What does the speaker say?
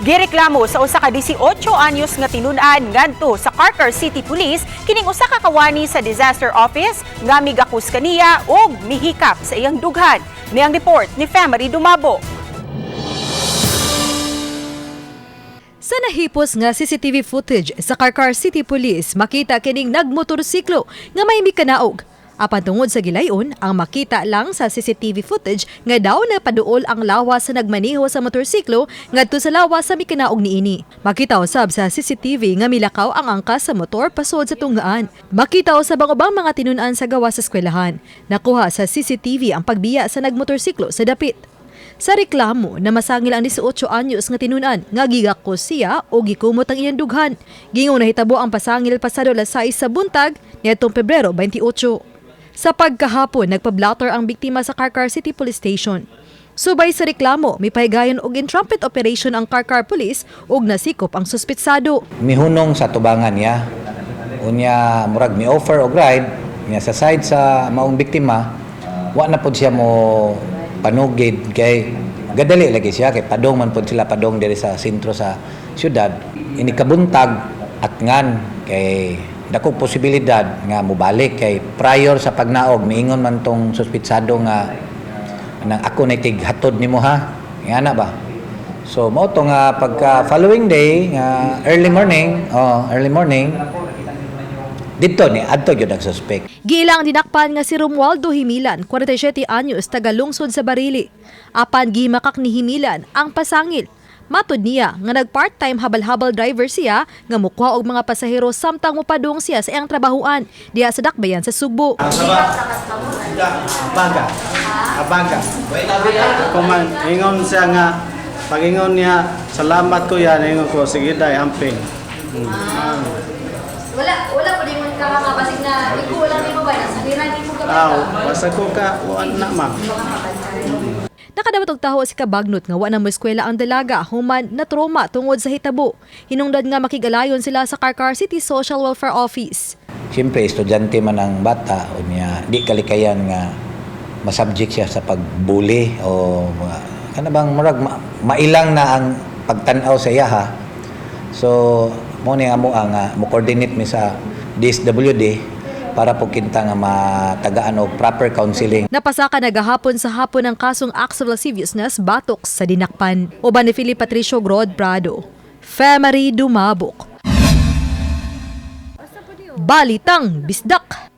Gireklamo sa usa ka 18 anyos nga tinun-an ngadto sa Carcar City Police kining usa ka kawani sa disaster office nga migakus kaniya ug mihikap sa iyang dughan. Niang report ni Femary Dumabo. Sa nahipos nga CCTV footage sa Carcar City Police, makita kining nagmotorsiklo nga may mikanaog. Apan tungod sa gilayon, ang makita lang sa CCTV footage nga daw na paduol ang lawas sa nagmaneho sa motorsiklo ngadto sa lawas sa mikanaog niini. Makita usab sa CCTV nga milakaw ang angkas sa motor pasod sa tunggaan. Makita usab ang ubang mga tinun-an sa gawas sa eskwelahan. Nakuha sa CCTV ang pagbiya sa nagmotorsiklo sa dapit. Sa reklamo na masangil ang 18 anyos nga tinunan nga gigakos siya o gikumot ang iyang dughan. Gingong nahitabo ang pasangil pasado alas 6 sa buntag niadtong Pebrero 28. Sa pagkahapon, nagpa-blotter ang biktima sa Carcar City Police Station. Subay sa reklamo, mipahigayon og in-trumpet operation ang Carcar Police ug nasikop ang suspitsado. Mihunong sa tubangan niya. Unya murag mi offer og ride niya sa side sa maong biktima, wa na pod siya mo panugid kay gadali lagi siya kay padong man pod sila, padong diri sa sentro sa syudad. Ini kabuntag at ngan kay dako posibilidad nga mobalik kay prior sa pagnaog miingon man tong suspitsado nga nang ako na tig hatod nimo ha, nga na ba. So mao to nga pagka following day nga early morning, oh, early morning didto ni adto gyud ang suspect. Giilang dinakpan nga si Romualdo Himilan, 47 anyos, taga lungsod sa Barili. Apan gimakak ni Himilan ang pasangil. Matod niya nga nag part-time habal-habal driver siya nga mukuha og mga pasahero samtang mopadung siya sa iyang trabahuan diha sa Dakbayan sa Sugbo. Abaga. Abaga. Ako man, ingon siya nga, pag-ingon niya, "Salamat kuya," ingon ko, "Sige day, amping." Wala wala pa din ka nga basig na ikaw wala nimo ba nasaliran nimo ka? Aw, basta ko ka, wala na, ma'am. Nakadawat og taho si Kabagnot nga wa na moeskwela ang dalaga human na trauma tungod sa hitabo. Hinungdan nga makigalayon sila sa Carcar City Social Welfare Office. Siyempre estudyante man ang bata, unya di kalikayan nga masubject siya sa pagbuli o kana bang murag mailang na ang pagtan-aw sa iya ha. So mo ni amo ang mo coordinate mi sa DSWD para po kinta nga matagaan og proper counseling. Napasaka nagahapon sa hapon ang kasong acts of lasciviousness batok sa dinakpan. Uban ni Philip Patricio Grod Prado. Femary Dumabok. Balitang Bisdak.